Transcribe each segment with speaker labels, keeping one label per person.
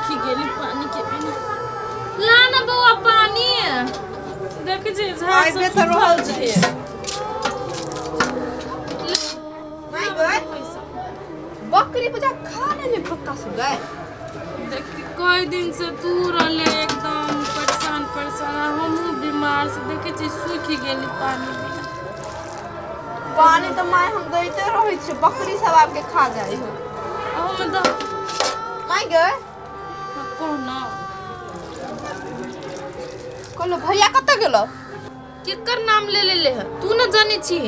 Speaker 1: सूखी गेली पानी के बिना। ला ना बौआ पानी, देखै छी झाड़
Speaker 2: आबे
Speaker 1: सब
Speaker 2: तऽ रहल
Speaker 1: सुखल
Speaker 2: छै। माय गै, बकरी पूजा खा लेले पत्ता सब गै।
Speaker 1: देख, कई दिन से तू रहले एकदम परेशान परेशान, आ हमहूँ बीमार से देखै छी सूखि गेली पानी बिना।
Speaker 2: पानी तऽ माय हम दैते रहै छियै, बकरी सब आबि के खा जाइ है।
Speaker 1: अहूँमे दऽ।
Speaker 2: माय गै,
Speaker 1: कह न।
Speaker 2: कहलो भैया कतऽ गेलो?
Speaker 1: केकर नाम ले लेले है तू न जानै छी?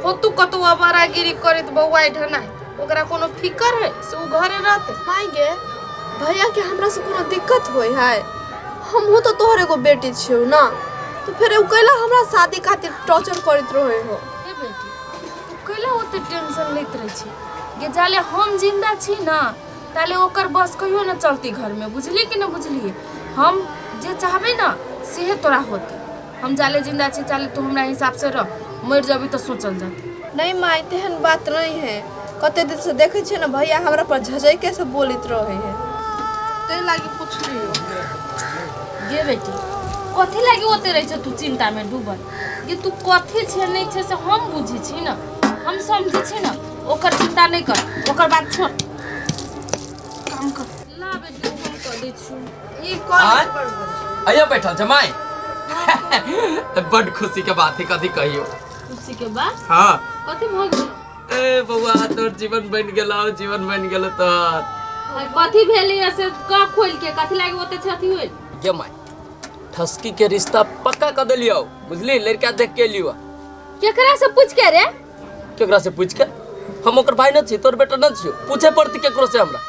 Speaker 1: हो तू कतौ आवारागिरी करैत बौआइ ढनाइ, ओकरा कोनो फिकर है से ओ घरे रहतै?
Speaker 2: माय गे, भैया के हमरा से कोनो दिक्कत होय है? हमहूँ तो तोहर एगो बेटी छियौ ना, तो फेर उ कैला हमरा शादी खातिर टॉर्चर करैत रहे हो?
Speaker 1: हे बेटी, तू कैला ओते टेंशन लैत रहै छी? गे, जाले हम जिंदा छी ना ताले ओकर बस कहियो न चलती घरमे, बुझली कि न बुझलियै? हम जे चाहबै ना सेहे तोरा होतै। हम जाले जिंदा छी चाले तू हमरा हिसाब से रह, मरि जबी तऽ सोचल जाते।
Speaker 2: नहीं माय, तेहन बात नहीं है। कते दिन से देखै छियै ने भैया हमरा पर झझैके से बोलैत रहे है, ताहि लागी पुछलियो।
Speaker 1: गे बेटी, कथी लागी ओते रहै छै तू चिंता में डूबल? गे, तू कथी छै नहीं छै से हम बुझै छी ना, हम समझै छी ना। ओकर चिंता नहीं कर, ओकर बात छोड़, काम कर। ला बेटी, हम कऽ दै छी।
Speaker 2: ई कॉल
Speaker 3: आँय? अइयो बैठल छै माय, बड खुशी के बात है। कथी कहियो?
Speaker 1: खुशी के बात?
Speaker 3: हाँ।
Speaker 1: कथी भऽ गेल?
Speaker 3: ए बौआ, तोर जीवन बन गेलो, जीवन बन गेलो तोर।
Speaker 1: कथी भेलै से कह खोल के, कथी लागी ओते छै अथी होइल?
Speaker 3: ये माय, ठसकी के रिश्ता पक्का कर देलियो, बुझली? लड़का देख के लियो।
Speaker 1: केकरा से पूछ के रे?
Speaker 3: केकरा से पूछ के? हम ओकर भाई न छी, तोर बेटा न छियो, पूछे पड़ती केकरो से हमरा?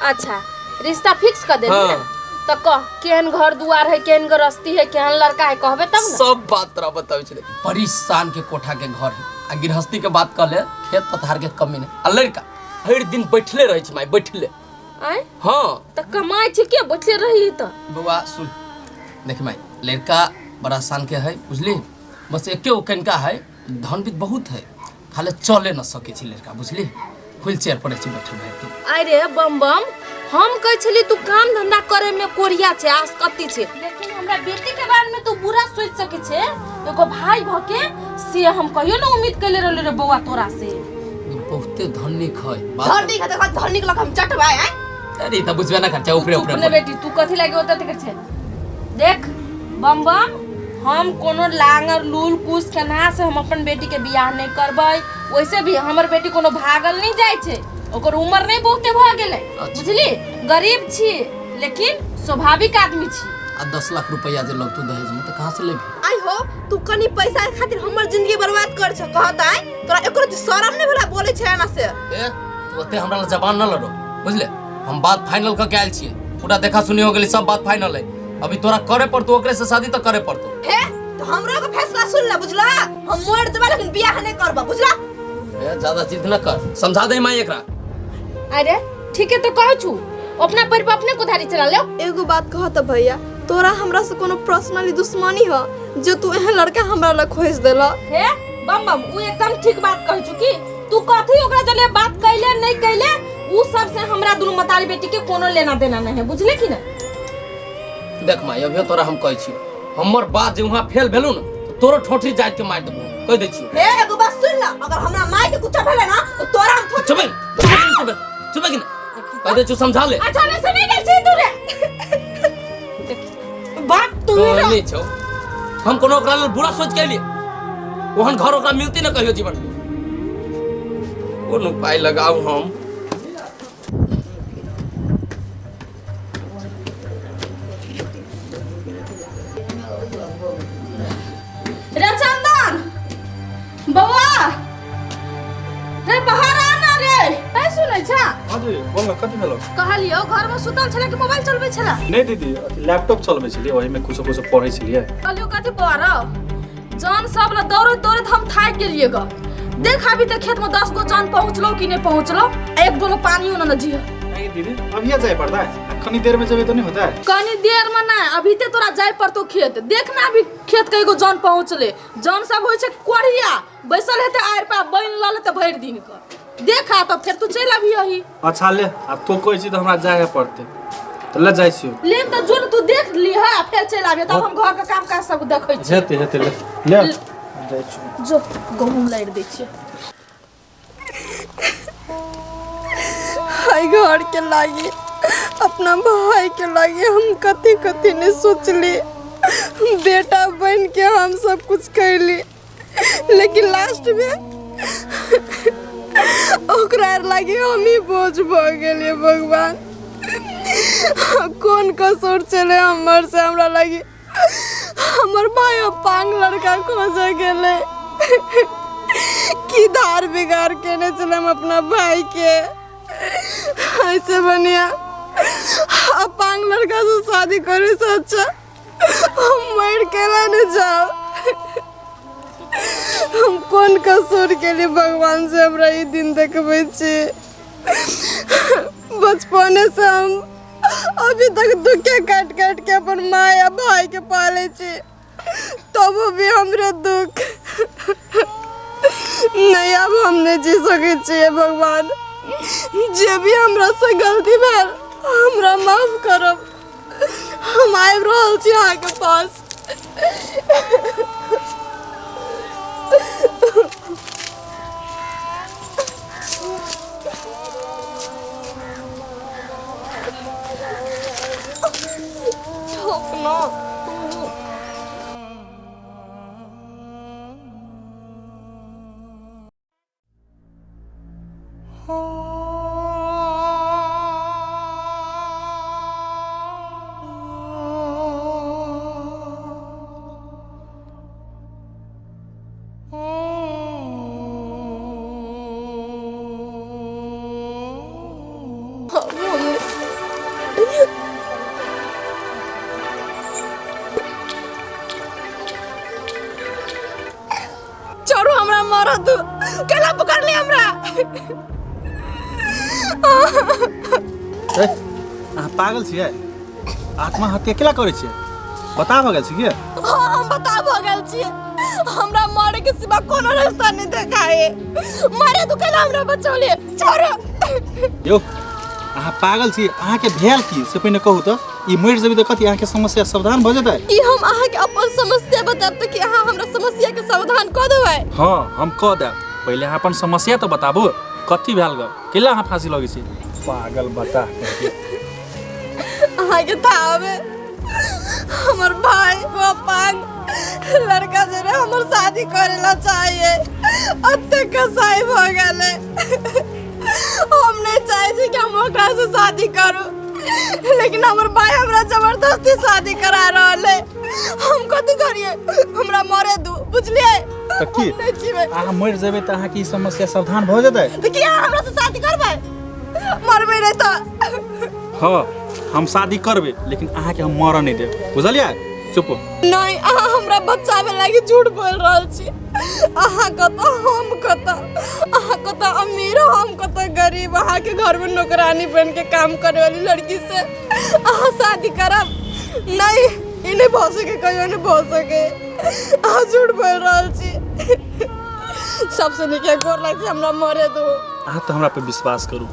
Speaker 1: अच्छा, रिश्ता फिक्स कर देली?
Speaker 3: हाँ।
Speaker 1: तो कह, केहन घर दुआर है, केहन गृहस्थी है, केहन लड़का है, कहबे तब ना।
Speaker 3: सब बात तोरा बताबै छलै। बड़ी शान के कोठा के घर है, आ गृहस्थी के बात कर ले, खेत पथार के कमी नहीं, आ लड़का भरि दिन बैठले रहै छै माय, बैठले।
Speaker 1: आय?
Speaker 3: हाँ।
Speaker 1: त कमाइ छै के बैठले रही त?
Speaker 3: बौआ सुन, देख माय, लड़का बड़ा शान के है, बुझली? बस एके गो कनिका है, धन भी बहुत है, खाली चले न सकै छै लड़का, बुझली? व्हील चेयर पर रहै छै बैठल भरि दिन।
Speaker 1: अरे बम बम, हम कहै छली तू काम धंधा करे में कोरिया छै, आसकती छै, लेकिन हमरा बेटी के बारे में तू बुरा सोच सकै छै एगो भाई भ के, से हम कहियो न उम्मीद कैले रहली रे बौआ तोरा से।
Speaker 3: बहुते धनिक है बात।
Speaker 2: धनिक है, देखो धनिक लग हम चटबै आय।
Speaker 3: अरे ई तऽ बुझबे ना खर्चा ऊपरे
Speaker 1: चुप
Speaker 3: ऊपरे
Speaker 1: ने बेटी, तू कथी लागे ओतऽ देखे छै? देख बम बम, हम कोनो लांगर लूल कुश केना से हम अपन बेटी के बियाह नहीं करबै। वैसे भी हमर बेटी कोनो भागल नहीं जाइ छै, ओकर उम्र नहीं बहुते भऽ गेलै।
Speaker 3: अच्छा।
Speaker 1: बुझली? गरीब छी लेकिन स्वाभाविक आदमी छी।
Speaker 3: आ 10 लाख रुपया जे लगतौ दहेज में, तऽ कहाँ से लेबही?
Speaker 2: आइ हो, तू कनी पैसा के खातिर हमर जिंदगी बर्बाद कर छ कहत आइ? तोरा एको रत्ती शरम नहीं भेला बोले छै एना से?
Speaker 3: ए, तू ओते हमरा लग जबान न लड़ो, बुझले? हम बात फाइनल कऽ के आयल छियै, पूरा देखा सुनी हो गेलै, सब बात फाइनल है। अभी तोरा करे पड़तो ओकरे से शादी, तऽ करे पड़तो।
Speaker 2: हे, तो हमरो के फैसला सुन ले, बुझला? हम मर जेबै लेकिन बियाह नहीं करब, बुझला?
Speaker 3: ए, ज्यादा जिद न कर, समझा दे माई एकरा।
Speaker 1: अरे ठीक है, तो कहै छु अपना पैर पर अपने कुधारी चला ले।
Speaker 2: एगो बात कह त भैया, तोरा हमरा से कोनो पर्सनली दुश्मनी ह जे तू एहन लड़का हमरा लग खोज देला?
Speaker 1: हे बम बम, उ एकदम ठीक बात कहै छु कि तू कथी ओकरा जले बात कैले नहीं कैले, उ सब से हमरा दुनू मतारी बेटी के कोनो लेना देना नहीं है, बुझले कि ना?
Speaker 3: देख माई, अभियो तोरा हम कहै छियौ, हमर बात जे वहाँ फेल भेलौ ने, तऽ तोरो ठोठी जाइत के मारि देबौ, कहि दै छियौ।
Speaker 2: हे, एगो बात सुन ल, अगर हमरा माय के कुछ भेले ना तो तोरा हम थोड़ी।
Speaker 3: चुप, चुप, चुप, चुप कि ना? कहि दै छियौ, समझा ले।
Speaker 1: अच्छा, नहीं सुनै गेल छी तू रे बात तू रे।
Speaker 3: नहीं छौ, हम कोनो ओकरा लेल बुरा सोच के एलियै? ओहन घर ओकरा मिलती न कहियो जीवन में। कोन उपाय लगाऊ हम?
Speaker 1: रे चंदन बौआ रे, बाहर आ ना रे। ए, सुनै छा?
Speaker 4: हाँ दीदी, बोल न, कथी भेलो?
Speaker 1: कहलियौ, घर में सुतल छला कि मोबाइल चलबै छला?
Speaker 4: नहीं दीदी, लैपटॉप चलबै छलियै, ओहिमे कुछो कुछो पढ़ै छलियै।
Speaker 1: कहलियौ कथी पढ़? जन सब ला दौड़ैत दौड़ैत हम थाकि गेलियै ग। देख, अभी तक खेत में 10 गो जन पहुँचलो कि नहीं पहुँचलो, आ एक डोलो पानियो न जिह।
Speaker 4: नहीं दीदी, अभी जाए पड़ता है? कनी देर में जेबै तो नहीं होता है?
Speaker 1: कनी देर में ना, अभी ते तोरा जाय पड़तो खेत। देख ना, अभी खेत के एगो जन पहुँचले। जन सब होइ छै कोढ़िया, बैसल हेतै आड़ि पर, बनि लऽ लेतै भरि दिन के। देख आ, तब फेर तू चलि अबियही।
Speaker 4: अच्छा ले, आब तो कहै छी तऽ हमरा जाए पड़तै। तऽ ले जाइ छियौ।
Speaker 1: लेन तऽ जो ने, तू देख लीह आ फेर चलि आबिहे, तब हम घरके काम काज सब देखै छी।
Speaker 4: हेतै हेतै, ले ले, जाइ छियौ।
Speaker 1: जो, गहूँम लारि दै छियै।
Speaker 2: हाय, घर के लागी, अपना भाई के लागी हम कथी कथी नहीं सोचली। बेटा बन के हम सब कुछ कैली, लेकिन लास्ट में ओकरा आर लागी हम ही बोझ भऽ गेलियै। भगवान, कोन कसूर छलै हमर से हमरा लागी हमर भाई अपांग लड़का खोजे गेलै? की धार बिगाड़ केने छलै हम अपना भाई के? ऐसे बढ़िया अपांग लड़का से शादी करे से अच्छा हम मर के ने जाओ। हम कोन कसूर के लिए भगवान से हमरा ई दिन देखबै छी? बचपने से हम अभी तक दुखे काटि काटि के अपन माय आ भाई के पालै छी, तबो भी हमरे दुख नहीं। आब हम नहीं जी सकै छियै। भगवान, जे भी हमरा से गलती भेल हमरा माफ करब। हम आबि रहल छी अहाँके पास। ठोकना। छोड़ू हमरा, मरद दू। केला पकड़ ले हमरा।
Speaker 4: ए, अहाँ पागल छियै? आत्महत्या केला करै छियै? बता भऽ गेल छी की?
Speaker 2: हाँ, हम बता भऽ गेल छियै। हमरा मरे के सिवा कोनो रास्ता नहीं देखाए। मरे तू, केला हमरा बचौले? छोड़ो।
Speaker 4: यौ, अहाँ पागल छी? अहाँके भेल की से पहिने कहू तऽ। ई मरि जेबै तऽ कथी अहाँके समस्या समाधान भऽ जेतै?
Speaker 2: की हम अहाँके अपन समस्या बतायब तऽ कि अहाँ हमरा समस्या के समाधान कऽ देबै?
Speaker 4: हाँ, हम कऽ देब। पहिले अहाँ अपन समस्या तऽ बताबू, कथी भेल ग? केला अहाँ फांसी लगै छी? पागल बता।
Speaker 2: अहाँके थावे हमर भाई अपांग लड़का जे रहे हमर शादी करे ला चाहिए, अते कसाई भऽ गेलै। हम नहीं चाहे छी कि हम ओकरा से शादी करू, लेकिन हमर भाई हमरा जबरदस्ती शादी करा रहल है। हम कथी करिए? हमरा मरे दू, बुझलिए?
Speaker 4: तऽ की?
Speaker 2: हम नहीं जीबै।
Speaker 4: अहाँ मरि जेबै तऽ अहाँके ई समस्या समाधान भऽ जेतै?
Speaker 2: तऽ की अहाँ हमरा से शादी करबै? मरबै नहीं तऽ?
Speaker 4: हाँ, हम शादी करबै, लेकिन अहाँके हम मरऽ नहि देब, बुझलियै? चुप।
Speaker 2: नहीं, अहाँ हमरा बचावे लागी झूठ बोल रहल छी। अहाँ कतऽ, हम कतऽ? अहाँ कतऽ अमीर, हम कतऽ गरीब। अहाँके घर में नौकरानी बन के काम करे वाली लड़की से अहाँ शादी करब? नहीं, ई नहीं भऽ सके, कहियो नहीं भऽ सके। अहाँ झूठ बोल रहल छी। सबसे नीके गोर लाग छी, हमरा मरे दू।
Speaker 4: अहाँ तऽ हमरा पर विश्वास करू,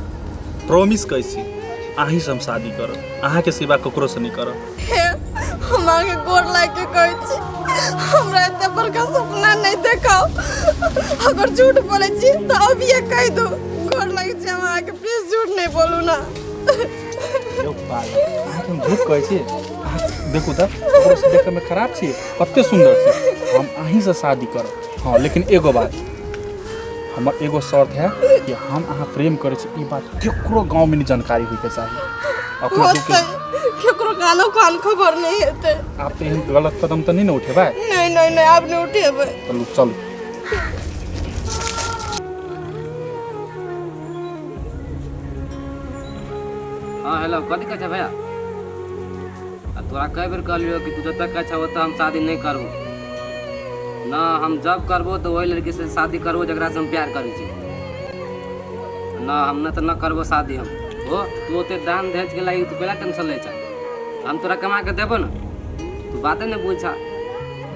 Speaker 4: प्रॉमिस कहै छी, अहीँसँ हम शादी करब, अहाँके सिवा ककरोसँ नहि करब।
Speaker 2: हे, हम अहाँके गोर लागि के कहै छी, हमरा एते बड़का सपना नहीं देखाओ। अगर झूठ बोलै छी तऽ अभिये कहि दू। गोर लागि छी हम अहाँके, प्लीज झूठ नहीं बोलू ना।
Speaker 4: यौ पागल, अहाँके हम झूठ कहै छी? अहाँ देखू तऽ, ककरोसँ देखैमे खराब छी? कते सुन्दर छी। हम अहीँसँ शादी करब। हँ, लेकिन एगो बात, हमर एगो शर्त है कि हम अहाँ प्रेम करै छी ई बात केकरो गाँवमे नहि जानकारी होइके चाही। अपना दुःख
Speaker 2: होतै, केकरो कानो कान खबर नहीं हेतै।
Speaker 4: आब तऽ एहन गलत कदम तऽ नहि ने उठेबै?
Speaker 2: नहीं नहीं नहीं, आब नहीं उठेबै।
Speaker 4: चलू चलू।
Speaker 5: हाँ, हेलो, कथी कहै छै भैया? आ तोरा कई बेर कहलियो कि तू जतऽ कहै छह ओतऽ हम शादी नहि करबो न। हम जब करबो तऽ ओहि लड़की से शादी करबो जकरा से हम प्यार करै छी न। हम न तऽ न करबो शादी हम। हो, तू ओते दान दहेज के लागि तू कैला टेंशन लै छ? हम तोरा कमा के देबो न। तू बाते नहीं बुझ,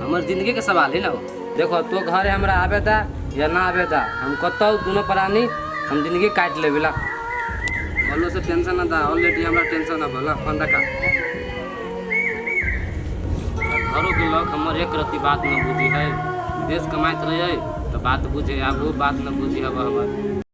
Speaker 5: हमर जिंदगी के सवाल है ना वो। देखो, तो घरे हमरा आबे दा या ना आबे दा, हम कतौ दोनों प्राणी हम जिंदगी काटि लेबै ला। बोलो। दोसर टेंशन न दा, ऑलरेडी हमरा टेंशन न भला। फोन रखा। घरोके लोग हमर एक रत्ती बात न बुझी है। विदेश कमाइत रहे तऽ बात बुझे, आब वो बात न बुझी हब हमर।